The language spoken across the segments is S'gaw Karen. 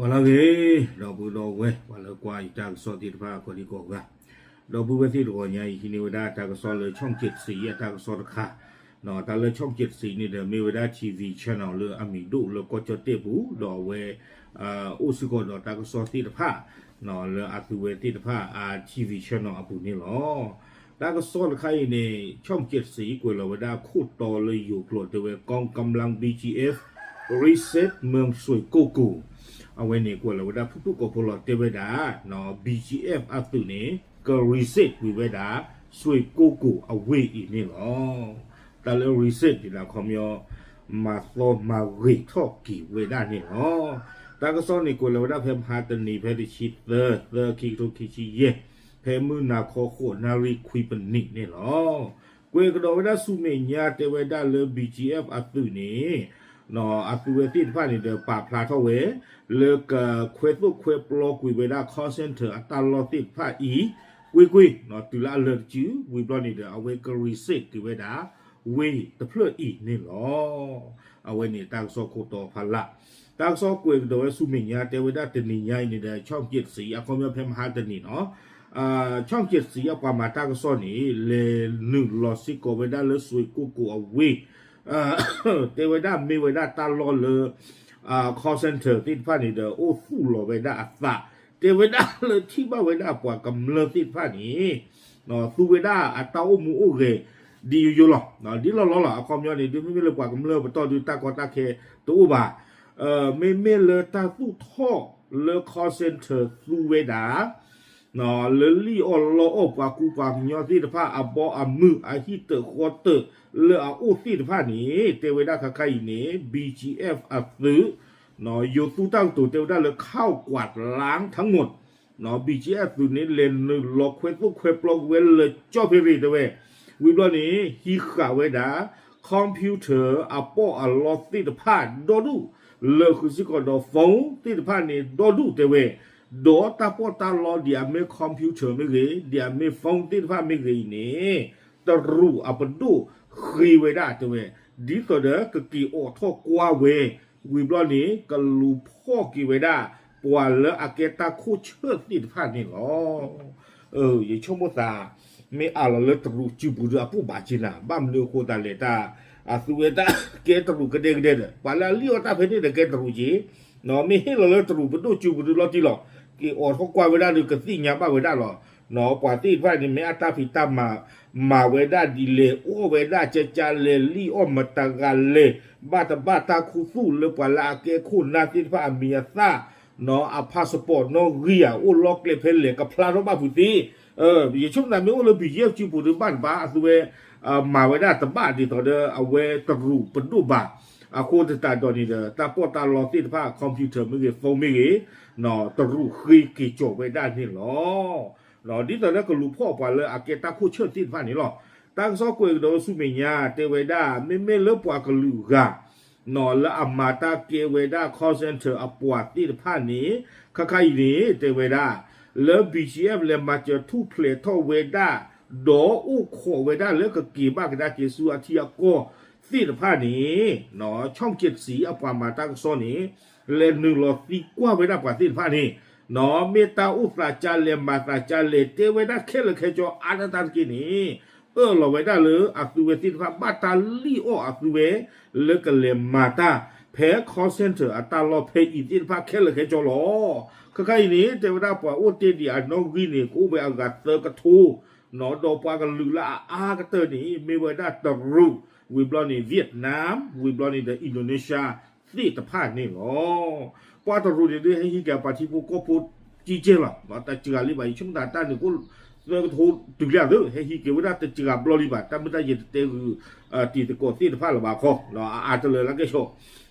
ပှၤလၢအဂ့ၤ, ဒီပုၢ်ဒီဝဲၢ် ပှၤလၢကွၢ်ယတၢ်ကစီၣ်သ့ၣ်တဖၣ် ကိးဒံကိးဂၤ, ဒီပုၢ်ဝဲၢ်သ့ၣ်တဂီၤညါအံၤ ဟံးန့ၢ်ဝဲဒၣ်တၢ်ကစီၣ်လၢ ช่องเจ็ดสี အတၢ်ကစီၣ်တခါ, တၢ်လၢ ช่องเจ็ดสี န့ၣ်ဒီး မ့ၢ်ဝဲဒၣ် ထံၣ်ဝံၤ channel လၢအမံၤဒိၣ်လၢကီၢ်ကၠီၣ်တဲၣ်ပူၤ, ဒီးအဝဲ အိၣ်စ့ၢ်ကီးဒီးတၢ်ကစီၣ်သ့ၣ်တဖၣ် လၢအသုဝဲသ့ၣ်တဖၣ်အ ထံၣ်ဝံၤ channel အပူၤန့ၣ်လီၤ. တၢ်ကစီၣ်တခါအံၤန့ၣ် ช่องเจ็ดสี ကွဲးလီၤဝဲဒၣ်ခိၣ်တီလၢယိၤကျိာ်တဲဝဲ กองกำลัง บีจีเอฟ รีเซ็ตเมืองซวยโกโก အဝဲန့ၣ်ကွဲးလီၤဝဲဒၣ်ဖုၣ်ဖုၣ်ကိာ်ဖိလီၤတဲဝဲဒၣ် BGF အသုးန့ၣ် က reset ကွံာ်ဝဲဒၣ် ဆွ့ၣ်ကိၢ်ကိၢ်အဝ့ၢ်အံၤန့ၣ်လီၤ. တၢ်လၢ reset ဒ်န့ၣ် အခီပညီ မၤသီမၤဂ့ၤထီၣ်က့ၤဝဲဒၣ်န့ၣ်လီၤ. တၢ်ကစီၣ်န့ၣ်ကွဲးလီၤဝဲဒၣ်ဖဲမဟါတနံၤ ဖဲတဆံသၢ သၢ ခံကထိခံဆံယဲၢ် ဖဲမုၢ်နၤခီဃိးနၣ်ရံၣ်ခွံပနံးန့ၣ်လီၤ. ကွဲးကဒီးဝဲဒၣ်ဆူမဲာ်ညါတဲဝဲဒၣ်လၢ BGF အသုးန့ၣ် အသုဝဲသ့ၣ်တဖၣ်န့ၣ်ဒီးပာ်ဖျါထီၣ်ဝဲ လၢကခွဲသိၣ်ခွဲပျီကွံာ်ဝဲဒၣ် call center အတၢ်လီၢ်သ့ၣ်တဖၣ်အံၤ ကွ့ၢ်ကွ့ၢ် တုၤလၢအလၢာ်တစု ဝံၤဘျီန့ၣ်ဒီး အဝဲက reset က့ၤဝဲဒၣ် ဝ့ၢ်တဖျၢၣ်အံၤန့ၣ်လီၤ. အဝဲန့ၣ်တၢ်ကစီၣ်ခိၣ်တီဖးလၢ်, တၢ်ကစီၣ်ကွဲးကဒီးဝဲဆူမဲာ်ညါတဲဝဲဒၣ်တနံၤညါအံၤန့ၣ်ဒီး ช่องเจ็ดสี အခီပညီဖဲမဟါတနံၤနီၤ ช่องเจ็ดสี အပှၤမၤတၢ်ကစီၣ်န့ၣ် လဲၤနုာ်လီၤစ့ၢ်ကီးဝဲဒၣ်လၢဆွ့ၣ်ကိၢ်ကိၢ်အဝ့ၢ် တဲဝဲဒၣ်မ့ၢ်ဝဲဒၣ်တၢ်လီၢ်လၢ call center သ့ၣ်တဖၣ်န့ၣ်ဒီး အိၣ်သူၣ်လီၤဝဲဒၣ်အသး, တဲဝဲဒၣ်လၢထံၣ်ဘၣ်ဝဲဒၣ်ပှၤကမျၢၢ်သ့ၣ်တဖၣ်န့ၣ် သူဝဲဒၣ်အတၢ်အိၣ်မူအိၣ်ဂဲၤ ဒ်ယိယိလီၤ. ဒ်လီၢ်လီၢ်လီၤ အခီပညီန့ၣ် ဒ်မ့မ့ၢ်လၢပှၤကမျၢၢ်ပတီၢ်ဒုးတၢ်ကီတၢ်ခဲတအိၣ်ဘၣ်. မ့မ့ၢ်လၢတၢ်သူၣ်ထီၣ်လၢ call center သူဝဲဒၣ် လၢလံၣ်အီၣ်လီအီၣ်ပှၤကူပှၤကညီသ့ၣ်တဖၣ် အဘီအမုၢ်အဟံၣ်တၢးဃီတၢးလၢအအိၣ်သ့ၣ်တဖၣ်န့ၣ် တဲဝဲဒၣ်ခါခါအံၤန့ၣ် BGF အသုး ယိၤသူတၢ်ကတိၤတဲဝဲဒၣ်လၢ เข้ากวาดล้างทั้งหมด BGF အသုးန့ၣ် လဲၤနုာ်လီၤခွဲသိၣ်ခွဲပျီကွံာ်ဝဲလၢာ်ကၠီၣ်ဖဲရ့ၣ်တဲဝဲ, ဝံၤဘျီန့ၣ် ဟံးဃာ်ဝဲဒၣ် computer အပီၣ်အလီသ့ၣ်တဖၣ်ဒီဒူၣ်, လၢာ်ဃုာ်စ့ၢ်ကီးဒီး phone သ့ၣ်တဖၣ်န့ၣ်ဒီဒူၣ်တဲဝဲ, ဒီးတၢ်ပီၣ်တၢ်လီဒ်အမ့ၢ် computer မ့ၢ်ဂ့ၤ, ဒ်အမ့ၢ် phone သ့ၣ်တဖၣ်မ့ၢ်ဂ့ၤအံၤန့ၣ် တရူးအပဒိၣ်ဃ့ဝဲဒၣ်တဲဝဲ, ဒ်သိးဒီးကက့ၤအိးထီၣ်ကွၢ်ဝဲ, ဝံၤဘျီန့ၣ် ကလူၤဖီၣ်က့ၤဝဲဒၣ် ပှၤလၢအကဲတၢ်ခိၣ်ဆၢၣ်သ့ၣ်တဖၣ်န့ၣ်လီၤ. ယဆိကမိၣ်သး မ့ၢ်အးလီၤလၢတရူးစုပူၤဒီးအပိၣ်ဘၣ်က့ၤနၤ, ဘၣ်မနုၤအဃိသတးလဲၣ်တၢ်, အသုဝဲတၢ်ကဲတရူးကဒဲကဒဲဒီး ပှၤလၢအလံၣ်အီၣ်တၢ်ဖဲန့ၣ်ဒီးကဲတရူးက့ၤ, မ့ၢ်ဟ့ၣ်လီၤလၢတရူးပဒိၣ်စုပူၤဒီးလီၤတံၢ်လီၤ, က့ၤအိးထီၣ်ကွၢ်ဝဲဒၣ်ဒီးကသ့ၣ်ညါဘၣ်ဝဲဒၣ်လီၤ. ပှၤသ့ၣ်တဖၣ်န့ၣ် မ့ၢ်အတၢ်ဖံးတၢ်မၤ မၤဝဲဒၣ်ဒ်လဲၣ်, အီၣ်ဝဲဒၣ်ကကလဲၣ်, လံၣ်အီၣ်မတၤဂၤလဲၣ်, ဘၣ်တဘၣ်တၢ်ခူသူၣ်လၢပှၤလၢအကဲခိၣ်နၢ်သ့ၣ်တဖၣ်အမံၤအသၣ်, အ passport နီၣ်ဂံၢ်ဧါ အိၣ်လီၢ်ကျဲဖဲလဲၣ် ကဖျါထီၣ်ဘၣ်ဖုးသ့. ယဆိကမိၣ်သးမ့ၢ်အိၣ်လၢ BGF စုပူၤဒီးဘၣ်တဘၣ် အသုဝဲ မၤဝဲဒၣ်တဘၣ်ဒ်သိးဒီးအဝဲတရူးပဒိၣ်ဘၣ်. အဃိသတးဒီးန့ၣ်ဒီး တၢ်ပီၣ်တၢ်လီသ့ၣ်တဖၣ် computer မ့ၢ်ဂ့ၤ phone မ့ၢ်ဂ့ၤ တရူးဃ့က့ၤကီၤဝဲဒၣ်န့ၣ်လီၤ. ဒ်သိးလၢကလူၤဖီၣ်ပှၤလၢအကဲတၢ်ခိၣ်ဆၢၣ်သ့ၣ်တဖၣ်န့ၣ်လီၤ. တၢ်ကစီၣ်ကွဲးကဒီးဆူမဲာ်ညါ တဲဝဲဒၣ် မ့မ့ၢ်လၢပှၤကလုာ်ဂၤ လၢအမၤတၢ်ကဲဝဲဒၣ် call center အပှၤသ့ၣ်တဖၣ်န့ၣ် ခါခါအံၤန့ၣ် တဲဝဲဒၣ် လၢ BGF လဲၤမၤစၢၤထူၣ်ဖျဲးထီၣ်ဝဲဒၣ် ဒီးအိၣ်ခိးဝဲဒၣ်လၢကက့ၤဘၣ်ကဒါက့ၤဆူအထံအကီၢ်သ့ၣ်တဖၣ်န့ၣ် ช่องเจ็ดสี အပှၤမၤတၢ်ကစီၣ်န့ၣ် လဲၤနုာ်လီၤသံကွၢ်ဝဲဒၣ်ပှၤသ့ၣ်တဖၣ်န့ၣ် မ့ၢ်တၢ်အိၣ်သးကလဲၣ် မၤသးကလဲၣ် တဲဝဲဒၣ်ခဲလၢာ်ခဲဆ့အါဒၣ်တၢ်တက့ၢ်န့ၣ် အၢၣ်လီၤဝဲဒၣ်လၢအသုဝဲသ့ၣ်တဖၣ် ဘၣ်တၢ်လံၣ်အီၣ်အသုဝဲ လၢကလဲၤမၤတၢ် ဖဲ call center အတၢ်လီၢ်ဖဲအံၤသ့ၣ်တဖၣ်ခဲလၢာ်ခဲဆ့လီၤ. ခါခါအံၤန့ၣ် တဲဝဲဒၣ်ပှၤအိၣ်တ့ၢ်ဒံးအနီၣ်ဂံၢ်န့ၣ် ကအိၣ်ဝဲအဂၤသၢကထိ ဒီးပှၤကလုာ်လၢအအါကတၢၢ်န့ၣ် မ့ၢ်ဝဲဒၣ်တရူး, ဝံၤဘျီန့ၣ် Vietnam, ဝံၤဘျီန့ၣ်ဒီး Indonesia သ့ၣ်တဖၣ်န့ၣ်လီၤ. ပှၤတရူးန့ၣ်ဒုး ဟဲဟံးက့ၤပှၤထံဖိကီၢ်ဖိကံကဲလီၤ. တစှၤလံဘၣ် ယဆိကမိၣ်တၢ်န့ၣ် သၢကထိတုၤလံအသး ဟဲဟံးက့ၤဝဲဒၣ်တစှၤဘျီလံဘၣ်. တၢ်မုၢ်တၢ်ယဲၢ်တတဲဂုာ် တံၤသကိးသ့ၣ်တဖၣ်လၢၤဘၣ်ခီ အအါတလၢလၢကဲၣ်ဆိး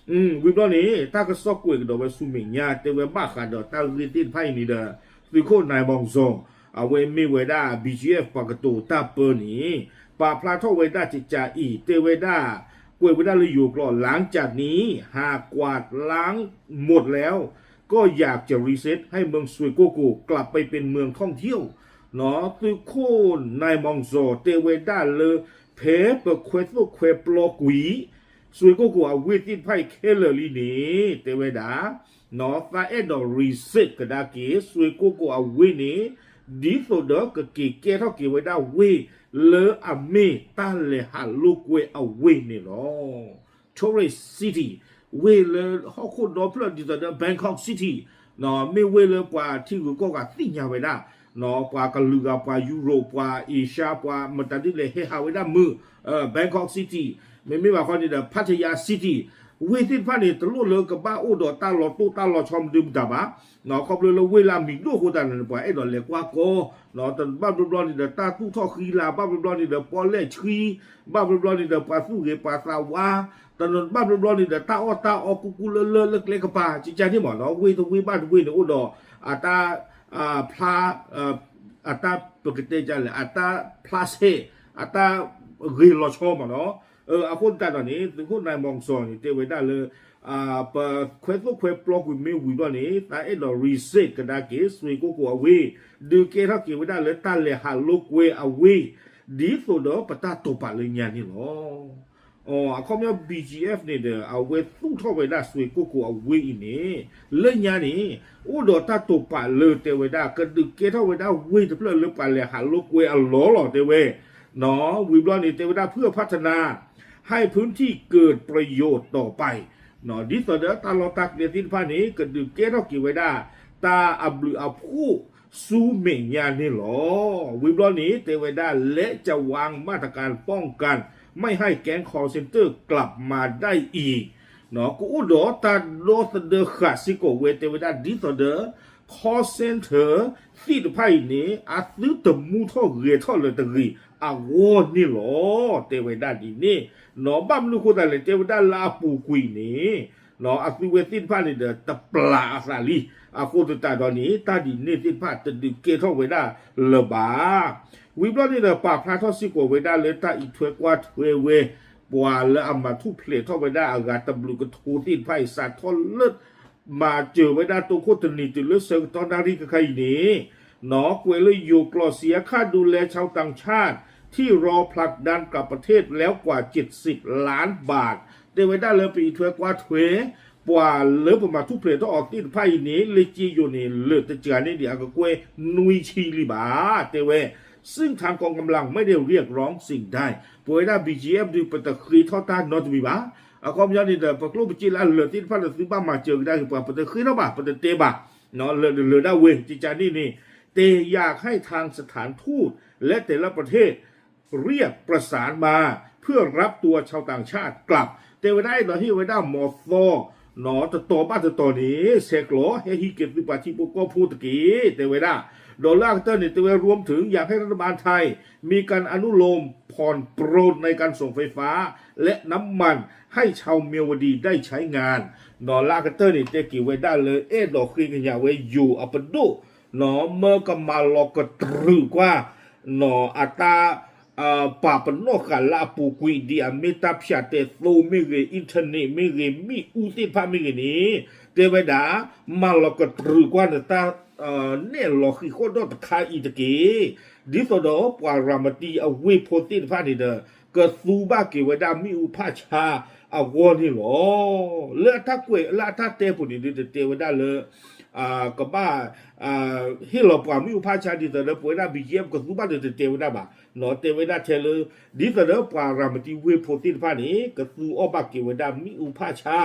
ဝံၤဘျီန့ၣ် တၢ်ကစီၣ်ကွဲးကဒီးဝဲဆူမဲာ်ညါ တဲဝဲဘၣ်ဃးဒီးတၢ်ဂ့ၢ်သ့ၣ်တဖၣ်အံၤန့ၣ်ဒီး သုးခိၣ် နိုင်မောင်ဇော် အဝဲမ့ၢ်ဝဲဒၣ် BGF ပှၤကတိၤတၢ်ပၢန့ၣ် ပာ်ဖျါထီၣ်ဝဲဒၣ်ကကးအံၤ တဲဝဲဒၣ် ကွဲးဝဲဒၣ်လၢယိၤကျိာ် หลังจากนี้หากกวาดล้างหมดแล้ว ก็อยากจะ reset ให้เมืองซวยโกโกกลับไปเป็นเมืองท่องเที่ยว သုးခိၣ် နိုင်မောင်ဇော် တဲဝဲဒၣ်လၢ ဖဲပခွဲသိၣ်ခွဲပျီကွံာ် ဆွ့ၣ်ကိၢ်ကိၢ်အဝ့ၢ်သ့ၣ်တဖၣ်အံၤခဲလၢာ်လံန့ၣ် တဲဝဲဒၣ် သးအဲၣ်ဒိး research ကဒါက့ၤ စွ့ၢ်ကိၢ်ကိၣ်အဝ့ၢ်န့ၣ် ဒ်သိးဒီးကက့ၤကဲထီၣ်က့ၤဝဲဒၣ်ဝ့ၢ်လၢအမ့ၢ်တၢ်လဲၤဟးလိာ်ကွဲအဝ့ၢ်န့ၣ်လီၤ. Tourist city, ဝ့ၢ်လၢဟီၣ်ခိၣ်ဒီဖျၢၣ်ဒ်သိးဒီး Bangkok City, မ့ၢ်ဝ့ၢ်လၢပှၤထံဂုၤကီၢ်ဂၤသ့ၣ်ညါဝဲဒၣ်, ပှၤကလုာ်ဂၤ ပှၤယူရိၣ် ပှၤအ့ရှါ ပှၤမတၤဒ်လဲၣ်ဟဲဟးဝဲဒၣ်မုာ်, Bangkok City, မ့မ့ၢ်ဘၣ်ဃီန့ၣ်ဒီး Pattaya City, ဝ့ၢ်သ့ၣ်တဖၣ်န့ၣ် တလိၣ်လၢကဘၣ်အိၣ်ဒီးတၢ်လီၤတိၢ်တၢ်လီၤဆီမနုၤမတၤဘၣ်, ခီဖျိလၢဝ့ၢ်လၢအမံၤဒိၣ်အဃိသတးန့ၣ် ပှၤအဲၣ်ဒိးလဲၤကွၢ်ကီ, တဘၣ်ဘျီဘျီန့ၣ်ဒီးတၢ်သူၣ်ထီၣ်ဃံလၤ, ဘၣ်ဘျီဘျီန့ၣ်ဒီးပီၣ်လဲၣ်ဆှံ, ဘၣ်ဘျီဘျီန့ၣ်ဒီးပှၤသူၣ်ဂ့ၤပှၤသးဝါ, တဘၣ်ဘျီဘျီန့ၣ်ဒီးတၢ်အီၣ်တၢ်အီကူကူလၢလၢလၢကျဲကပၤ ကကန့ၣ်မးနီၤ, ဝ့ၢ်တဝ့ၢ်ဘၣ်တဝ့ၢ်န့ၣ်အိၣ်ဒီးအတၢ် ဖျါ အတၢ်ပကတဲဒ်လဲၣ် အတၢ်ဖျါဆဲး အတၢ်ဂ့ၤလီၤဆီမးနီၤ, အဃိသတးဒီးန့ၣ် သုးခိၣ်နၢၤမီၤကစီၤန့ၣ် တဲဝဲဒၣ်လၢ ပခွဲသိၣ်ခွဲပျီကွံာ်မ့ၢ်ဝံၤဘျီန့ၣ် သးအဲၣ်ဒိး research ကဒါက့ၤ စွ့ၢ်ကိၢ်ကိၣ်အဝ့ၢ် ဒုးကဲထီၣ်က့ၤဝဲဒၣ်လၢတၢ်လဲၤဟးလိာ်ကွဲအဝ့ၢ် ဒ်သိးဒီးပတၢ်တိာ်ပာ်လၢညါန့ၣ်လီၤ. အခီပညီ BGF န့ၣ်ဒီး အဝဲသူၣ်ထီၣ်ဝဲဒၣ်စွ့ၢ်ကိၢ်ကိၣ်အဝ့ၢ်အံၤန့ၣ် လၢညါန့ၣ် အိၣ်ဒီးတၢ်တိာ်ပာ်လၢတဲဝဲဒၣ် ကဒုးကဲထီၣ်ဝဲဒၣ်ဝ့ၢ်တဖျၢၣ်လၢပှၤလဲၤဟးလိာ်ကွဲအလီၢ်လီၤ တဲဝဲ ဝံၤဘျီန့ၣ် တဲဝဲဒၣ် เพื่อพัฒนาให้พื้นที่เกิดประโยชน์ต่อไป ဒ်သိးဒီးတၢ်လီၢ်တၢ်ကျဲသ့ၣ်တဖၣ်န့ၣ် ကဒုးကဲထီၣ်က့ၤဝဲဒၣ် တၢ်အဘျုးအဖှိၣ်ဆူမဲာ်ညါန့ၣ်လီၤ. ဝံၤဘျီန့ၣ် တဲဝဲဒၣ် และจะวางมาตรการป้องกัน ไม่ให้แก๊ง call center กลับมาได้อีก ကအိၣ်ဒီးတၢ်ဒီသဒၢဃာ်စ့ၢ်ကီးဝဲ တဲဝဲဒၣ် ဒ်သိးဒီး call center သ့ၣ်တဖၣ်အံၤန့ၣ် အသုတမူထီၣ်ဂဲၤထီၣ်လၢၤတဂ့ၤအဂီၢ်န့ၣ်လီၤ. တဲဝဲဒၣ်ဒ်န့ၣ် ဘၣ်မနုၤအဃိသတးလဲၣ် တဲဝဲဒၣ်လၢအပူၤကွံာ်န့ၣ် အသုဝဲသ့ၣ်တဖၣ်န့ၣ်ဒီး တပျၢ်အသးလံ. အဃိသတးဒီးန့ၣ် တၢ်ဒ်န့ၣ်သ့ၣ်တဖၣ်တဒုးကဲထီၣ်ဝဲဒၣ်လၢၤဘၣ်. ဝံၤဘျီန့ၣ်ဒီး ပာ်ဖျါထီၣ်စ့ၢ်ကီးဝဲဒၣ်လၢတၢ်အံးထွဲကွၢ်ထွဲဝဲ ပှၤလၢအမၤထူၣ်ဖျဲးထီၣ်ဝဲဒၣ်အဂၤတဘျုးကထိသ့ၣ်တဖၣ်အံၤ စးထီၣ်လၢ မၤစၢၤဝဲဒၣ်တိခိၣ်တနံၤတုၤလၢဆၢကတီၢ်နၣ်ရံၣ်ခဲခါအံၤန့ၣ် ကွဲးလၢယိၤကျိာ်စံးအခၣ်ဒူလဲ ชาวต่างชาติ ที่รอผลักดันกลับประเทศแล้วกว่า เจ็ดสิบล้านบาท တဲဝဲဒၣ်လၢပအံးထွဲကွၢ်ထွဲ ပှၤလၢပမၤထူၣ်ဖျဲးထီၣ်အီၤသ့ၣ်တဖၣ်အံၤန့ၣ် လၢက့ယိၤန့ၣ် လၢာ်တစှၤန့ၢ်ဒံးအကကွဲၢ်နွံဆံလံဘၣ် တဲဝဲ ซึ่งทางกองกำลังไม่ได้เรียกร้องสิ่งใด ပဝဲဒၣ် BGF ဒုးပတဃ့ထီၣ်တၢ်နီတမံၤဘၣ်. အခီပညီန့ၣ်ဒီး ပကျိၣ်ပစ့လၢအလၢာ်သ့ၣ်တဖၣ်ဒီးသုဘၣ်မၤစၢၤကဒါက့ၤပှၤ ပတဃ့ထီၣ်ဘၣ် ပတတဲဘၣ် လၢာ်လၢာ်ဒၣ်ဝဲ ကကန့ၣ်န့ၣ် แต่อยากให้ทางสถานทูตและแต่ละประเทศเรียกประสานมาเพื่อรับตัวชาวต่างชาติกลับ တဲဝဲဒၣ်အဲၣ်ဒိးဟ့ၣ်ဝဲဒၣ်မီၤသီ တတီၤဘၣ်တတီၤန့ၣ် ဆဲးကျိးဟဲဟံးက့ၤသုပှၤထံဖိကီၢ်ဖိတက့ၢ် တဲဝဲဒၣ် ဒီးလၢအကတၢၢ်န့ၣ် တဲဝဲ รวมถึงอยากให้รัฐบาลไทยมีการอนุโลมผ่อนปรนในการส่งไฟฟ้า และน้ำมันให้ชาวเมียวดีได้ใช้งาน ဒီးလၢအကတၢၢ်န့ၣ် တဲက့ၤဝဲဒၣ်လၢအဲၣ်ဒိးဃ့ကညးဝဲယိၤအပဒိၣ် မၢကမၤလီၤကတြူာ်ကွၢ် အတၢ် ပာ်ပနီၣ်ဃာ်လၢအပူၤကွံာ် ဒ်အမ့ၢ်တၢ်ဖၠးတဲသိမ့ၢ်ဂ့ၤ internet မ့ၢ်ဂ့ၤ မ့ၣ်အူသ့ၣ်တဖၣ်မ့ၢ်ဂ့ၤန့ၣ် တဲဝဲဒၣ် မၤလီၤကတြူာ်ကွၢ်နတၢ် နဲၣ်လီၤဃံးဃီၣ်ဒီၣ်တခါအံၤတက့ၢ်. ဒ်သိးဒီးပှၤရၤမတံအဝ့ၢ်ဖိသ့ၣ်တဖၣ်န့ၣ်ဒီး ကသူဘၣ်က့ၤဝဲဒၣ်မ့ၣ်အူဖးဆါအဂီၢ်န့ၣ်လီၤ. လၢအတၢ်ကွဲးလၢအတၢ်တဲပူၤန့ၣ်ဒီး တတဲဝဲဒၣ်လၢ ကဘၣ် ဟ့ၣ်လီၤပှၤမ့ၣ်အူဖးဆါ ဒ်သိးဒီးပဝဲဒၣ် BGF ကသူဘၣ်ဒီးတတဲဝဲဒၣ်ဘၣ်. တဲဝဲဒၣ်ထဲလၢ ဒ်သိးဒီးပှၤရၤမတံဝ့ၢ်ဖိသ့ၣ်တဖၣ်န့ၣ် ကသူအီၣ်ဘၣ်က့ၤဝဲဒၣ်မ့ၣ်အူဖးဆါ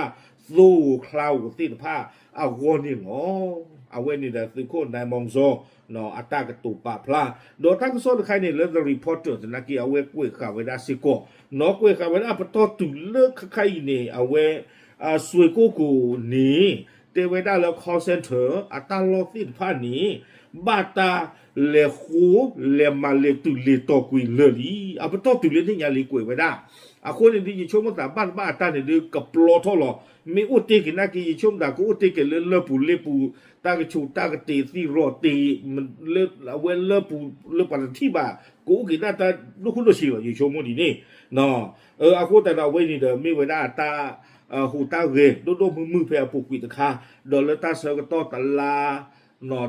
သိၣ်ဧိၤချါဧိၤသ့ၣ်တဖၣ်အဂီၢ်န့ၣ်လီၤ. အဝဲန့ၣ်ဒီးသုးခိၣ်နၢၤမီၤစီၤ အတၢ်ကတိၤပာ်ဖျါ ဒီးတၢ်ကစီၣ်တခါအံၤန့ၣ် လၢ The Reporter သနာ်က့ အဝဲကွဲးဃာ်ဝဲဒၣ်စ့ၢ်ကီး နီၢ်ကွဲးဃာ်ဝဲဒၣ်ပတီၢ်တုၤလၢခဲခါအံၤန့ၣ် အဝဲ စွ့ၢ်ကိၢ်ကိၣ်န့ၣ် တဲဝဲဒၣ်လၢ call center အတၢ်လီၢ်သ့ၣ်တဖၣ်န့ၣ် ဘၣ်တၢ်လဲၤဃိ လဲၤမၤလဲၤတုၤလဲၤတီၤကွံာ်လၢာ်လံ. အပတီၢ်တုၤလၢန့ၣ်ညါလံကွဲးဝဲဒၣ်. အဃိန့ၣ်ဒီး ယဆိကမိၣ်သးဘၣ်တဘၣ်အတၢ်န့ၣ်ဒီးကပျီထီၣ်လီၤ. မ့ၢ်အိၣ်တ့ၢ်က့ၤနာ်က့ ယဆိကမိၣ်သး ကအိၣ်တ့ၢ်က့ၤလၢလၢၢ်ပူၤလ့ပူၤ တၢ်ကဆူးတၢ်ကတ့ၤသံရီၣ်တ့ၤ လၢအဝဲလၢပူၤလၢပှၤတထံၣ်ဘၣ် ကအိၣ်က့ၤဒၣ်တၢ်ဒိၣ်ခိၣ်ဒိၣ်ဆံးလီၤ ယဆိကမိၣ်ဒ်န့ၣ်. အဃိသတးဒီးအဝဲန့ၣ်ဒီး မ့ၢ်ဝဲဒၣ်အတၢ် ဟူးတၢ်ဂဲၤဒိၣ်ဒိၣ်မုၢ်မုၢ်ဖဲအပူၤကွံာ်တခါ, ဒီးလၢတၢ်ဆၢကတီၢ်တလါ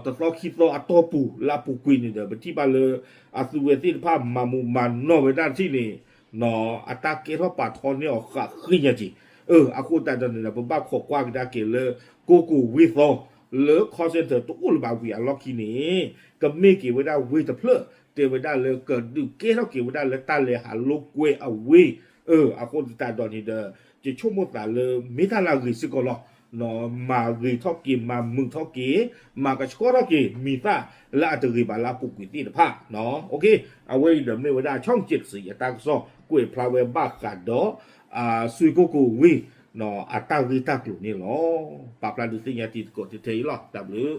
တသီခံသီအတီၢ်ပူၤလၢအပူၤကွံာ်န့ၣ်ဒီး ပထံၣ်ဘၣ်လၢ အသုဝဲသ့ၣ်တဖၣ်မၤမူးမၤနီၢ်ဝဲဒၣ်တထံၣ်န့ၣ် အတၢ်ကဲထီၣ်ပာ်ထီန့ၢ်အီၤဃၣ်ဃ့ညါက့ၤ အဃိသတးဒီးန့ၣ်ဒီး ပဘၣ်ခိးကွၢ်ကဒါက့ၤလၢ ကိကိၣ်ဝ့ၢ်သီ လၢ call center တအိၣ်လၢၤဘၣ်ဝံၤအလီၢ်ခံန့ၣ် ကမ့ၢ်က့ၤဝဲဒၣ်ဝ့ၢ်တဖျၢၣ် တဲဝဲဒၣ်လၢကဒုးကဲထီၣ်က့ၤဝဲဒၣ်လၢတၢ်လဲၤဟးလိာ်ကွဲအဝ့ၢ် အဃိသတးဒီးန့ၣ်ဒီး ယဆိကမိၣ်သးလၢမ့ၢ်တၢ်လၢအဂ့ၤစ့ၢ်ကီးလီၤ. မၤဂ့ၤထီၣ်က့ၤ မၤမုာ်ထီၣ်က့ၤ မၤကဆှီထီၣ်က့ၤ မံၤသၣ်လၢအတဂ့ၤဘၣ်လၢအပူၤကွံာ်သ့ၣ်တဖၣ်. အဝဲအံၤဒီးမ့ၢ်ဝဲဒၣ် ဆီကံးစံး အတၢ်ကစီၣ်ကွဲးဖျါဝဲဘၣ်ဃးဒီး စွ့ကိကိၣ်ဝ့ၢ် အတၢ်ဂ့ၢ်တၢ်ကျိၤန့ၣ်လီၤ. ပာ်ဖျါဒုးသ့ၣ်ညါတံၤသကိးထဲအံၤလီၤ. တၢ်ဘျုး